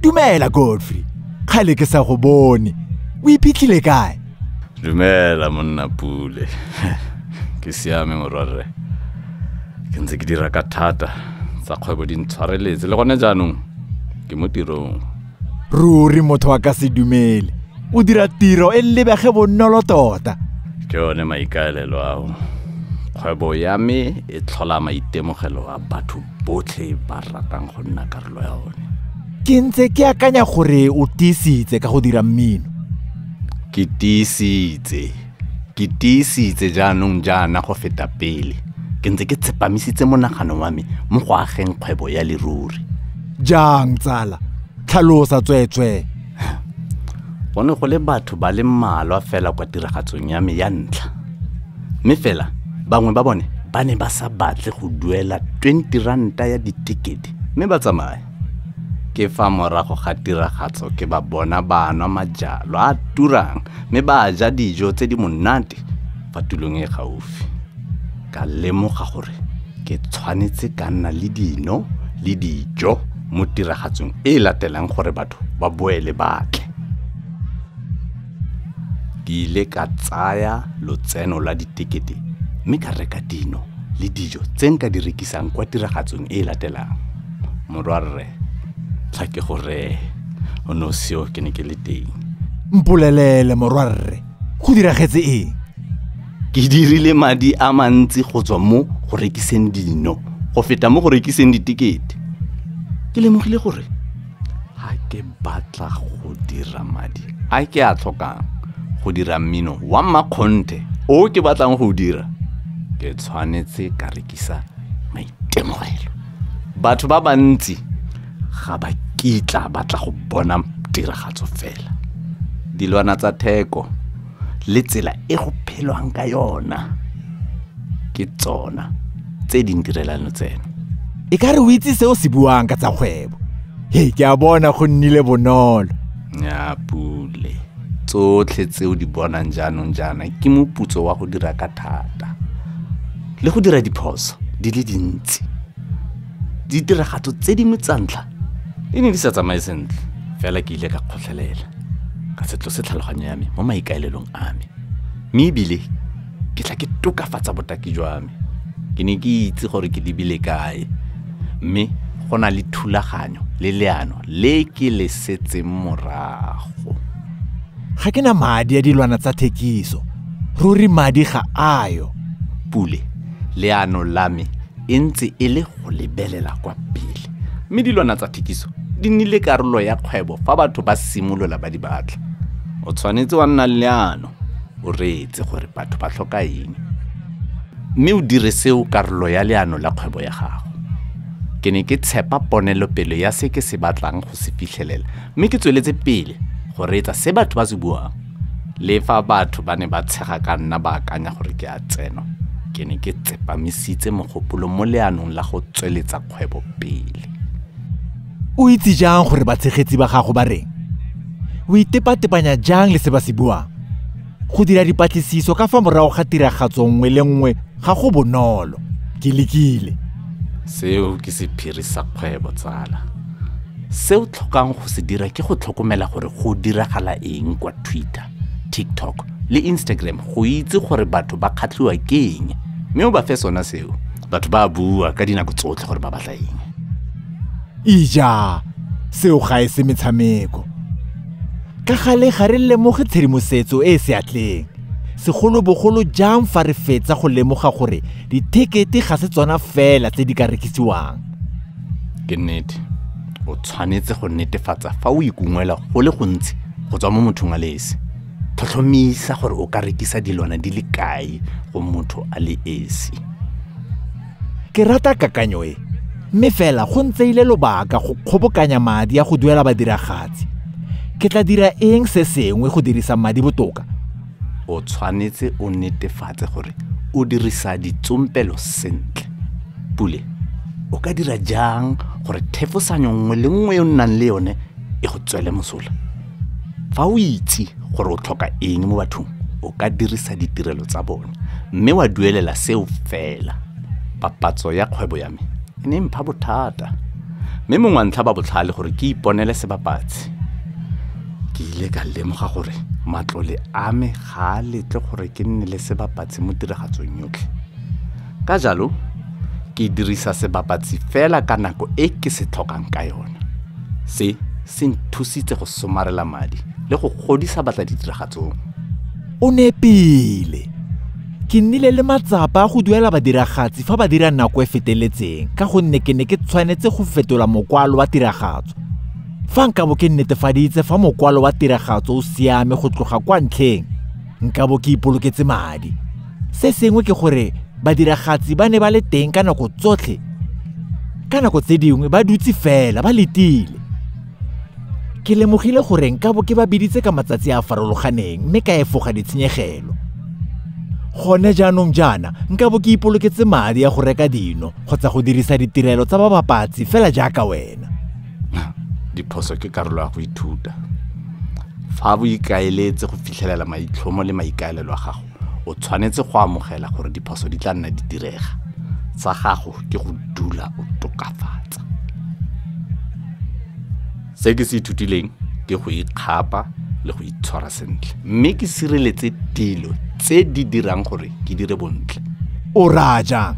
Dumela Godfrey, kgale ke sa go bone. O iphitlhile kae? Dumela monna Pule. Ke siame morwarre. Ke ntse ke dira ka thata tsa kgwebo di ntshwareletse le gone jaanong ke mo tirong. Ruri motho a ka se dumele. O dira tiro e lebege bonolo tota. Ke one maikaelelo ao. Kgwebo ya me e tlhola maitemogelo a batho botlhe ba ratang go nna karolo ya one. Ke ntse ke akanya gore o tiisitse ka go dira mmino. Ke tiisitse. Ke tiisitse jaanong jaana go feta pele. Ke ntse ke tsepamisitse monagano wa me mo go ageng kgwebo ya leruri. Jang tsala, tlhalosa tsweetswee. Go ne go le batho ba le mmalwa fela kwa tiragatsong ya me ya ntlha. Mme fela bangwe ba bone ba ne ba sa batle go duela 20 ranta ya ditekete mme ba tsamaya. Ke fa morago ga tiragatso ke ba bona ba nwa majalwa a turang mme ba ja dijo tse di monate fa tulong e gaufi. Ka lemoga gore ke tshwanetse ka nna le dino le dijo mo tiragatsong e e latelang gore batho ba boele ba tle. Ke ile ka tsaya lotseno la ditekete mme ka reka dino le dijo tse nka di rekisang kwa tiragatsong e e latelang. Morwarre, tla ke gore o ne o seo ke ne ke le teng. Mpolelele morwarre, go diragetse eng? Ke dirile madi a mantsi go tswa mo go rekiseng dino go feta mo go rekiseng ditekete. Ke lemogile gore ga ke batla go dira madi a ke a tlhokang go dira mmino wa mmakgonthe o ke batlang go o dira, ke tshwanetse ka rekisa maitemogelo. Batho ba bantsi ga ba kitla batla go bona tiragatso fela. Dilwana tsa theko le tsela e go phelwang ka yona ke tsona tse di ntirelang lotseno. E ka re o itse seo se buang ka tsa kgwebo. He, ke a bona go nnile bonolo. Nya Pule, tsotlhe tse o di bonang jaanong jaana ke moputso wa go dira ka thata le go dira diphoso di le dintsi. Ditiragatso tse dingwe tsa ntlha di ne di sa tsamaye sentle, fela ke ile ka kgotlhelela ka se tlose tlhaloganyo ya me mo maikaelelong a me, mme ebile ke tla ke tokafatsa botaki jwa me. Ke ne ke itse gore ke lebile kae, mme go na le thulaganyo le leano le ke le setseng morago. Ga ke na madi a dilwana tsa thekiso. Ruri madi ga ayo. Pule, leano la me e ntse e le go lebelela kwa pele, mme dilwana tsa thekiso di nnile karolo ya kgwebo fa batho ba simolola ba di batla. O tshwanetse wa nna le leano, o reetse gore batho ba tlhoka eng, mme o dire seo karolo ya leano la kgwebo ya gago. Ke ne ke tshepa ponelopele ya se ke se batlang go se fitlhelela, mme ke tsweletse pele go reetsa se batho ba se buang. Le fa batho ba ne ba tshega ka nna ba akanya gore ke a tsenwa, ke ne ke tsepamisitse mogopolo mo leanong la go tsweletsa kgwebo pele. O itse jang gore batshegetsi ba gago ba reng? O itepatepanya jang le se ba se buang? Go dira dipatlisiso ka fa morago ga tiragatso nngwe le nngwe ga go bonolo. Ke lekile. Seo ke sephiri sa kgwebo tsala. Se o tlhokang go se dira ke go tlhokomela gore go diragala eng kwa Twitter, TikTok le Instagram go itse gore batho ba kgatlhiwa ke eng, mme o ba fe sona seo. Batho ba bua ka dinako tsotlhe gore ba batla eng. Ija, seo ga e se metshameko. Ka gale ga re lemoge tshedimosetso e e seatleng, segolobogolo jang fa re fetsa go lemoga gore dithekete ga se tsona fela tse di ka rekisiwang. Ke nnete, o tshwanetse go netefatsa fa o ikungwela go le gontsi go tswa mo mothong a le esi. Tlhotlhomisa gore o ka rekisa dilwana di le kae go motho a le esi. Ke rata kakanyo e, mme fela go ntseile lobaka go kgobokanya madi a go duela badiragatsi. Ke tla dira eng se sengwe go dirisa madi botoka? O tshwanetse o netefatse gore o dirisa ditsompelo sentle. Pule, o ka dira jang gore thefosanyo nngwe le nngwe e o nnang le yone e go tswele mosola? Fa o itse gore o tlhoka eng mo bathong, o ka dirisa ditirelo tsa bone mme wa duelela seo fela. Papatso ya kgwebo ya me e ne mpha bothata, Mme mongwe a ntlhaba botlhale gore ke iponele sebapatsi. Ke ile ka lemoga gore matlole a me ga a letle gore ke nne le sebapatsi mo tiragatsong yotlhe. Ka jalo, ke dirisa sebapatsi fela ka nako e ke se tlhokang ka yona. Se se nthusitse go somarela madi le go godisa batla ditiragatsong. O nepile. Ke nnile le matsapa a go duela badiragatsi fa ba dira nako e feteletseng ka gonne ke ne ke tshwanetse go fetola mokwalo wa tiragatso. Fa nkabo ke netefaditse fa mokwalo wa tiragatso o siame go tloga kwa ntlheng, nkabo ke ipoloketse madi. Se sengwe ke gore badiragatsi ba ne ba le teng ka nako tsotlhe. Ka nako tse dingwe ba dutse fela ba letile. Ke lemogile gore nkabo ke ba biditse ka matsatsi a a farologaneng mme ka efoga ditshenyegelo. Gone jaanong jaana nkabo ke ipoloketse madi a go reka dino kgotsa go dirisa ditirelo tsa babapatsi fela jaaka wena. Diphoso ke karolo ya go ithuta. Fa o ikaeletse go fitlhelela maitlhomo le maikaelelo a gago, o tshwanetse go amogela gore diphoso di tla nna di direga. Sa gago ke go dula o tokafatsa. Se ke se ithutileng ke go ikgapa le go itshwara sentle, mme ke sireletse dilo tse di dirang gore ke dire bontle. O raya jang?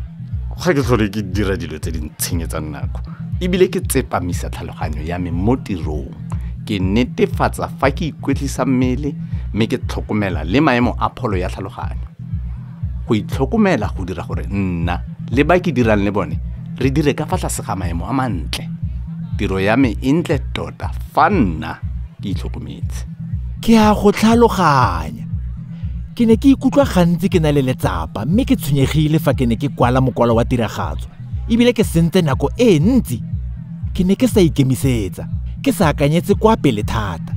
Ga ke tlhole ke dira dilo tse di ntshenyetsang nako, ebile ke tsepamisa tlhaloganyo ya me mo tirong. Ke netefatsa fa ke ikwetlisa mmele mme ke tlhokomela le maemo a pholo ya tlhaloganyo. Go itlhokomela go dira gore nna le ba ke dirang le bone re dire ka fa tlase ga maemo a mantle. Tiro ya me e ntle tota fa nna ke itlhokometse. Ke a go tlhaloganya. Ke ne ke ikutlwa gantsi ke na le letsapa mme ke tshwenyegile fa ke ne ke kwala mokwalo wa tiragatso, ebile ke sentse nako e ntsi. Ke ne ke sa ikemisetsa, ke sa akanyetse kwa pele thata.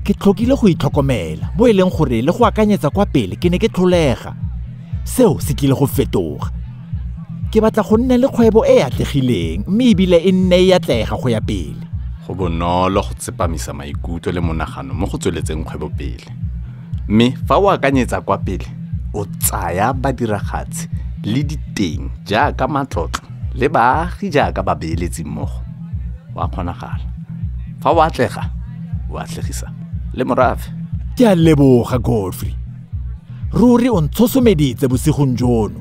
Ke tlhokile go itlhokomela mo e leng gore le go akanyetsa kwa pele ke ne ke tlholega. Seo se tlile go fetoga. Ke batla go nna le kgwebo e e atlegileng mme ebile e nne e atlega go ya pele. Go bonolo go tsepamisa maikutlo le monagano mo go tsweletseng kgwebo pele. Mme fa o akanyetsa kwa pele, o tsaya badiragatsi le diteng jaaka matlotlo le baagi jaaka babeeletsi mmogo. Wa kgonagala. Fa o atlega, o atlegisa le morafe. Ke a leboga, Godfrey. Ruri o ntshosomeditse bosigong jono.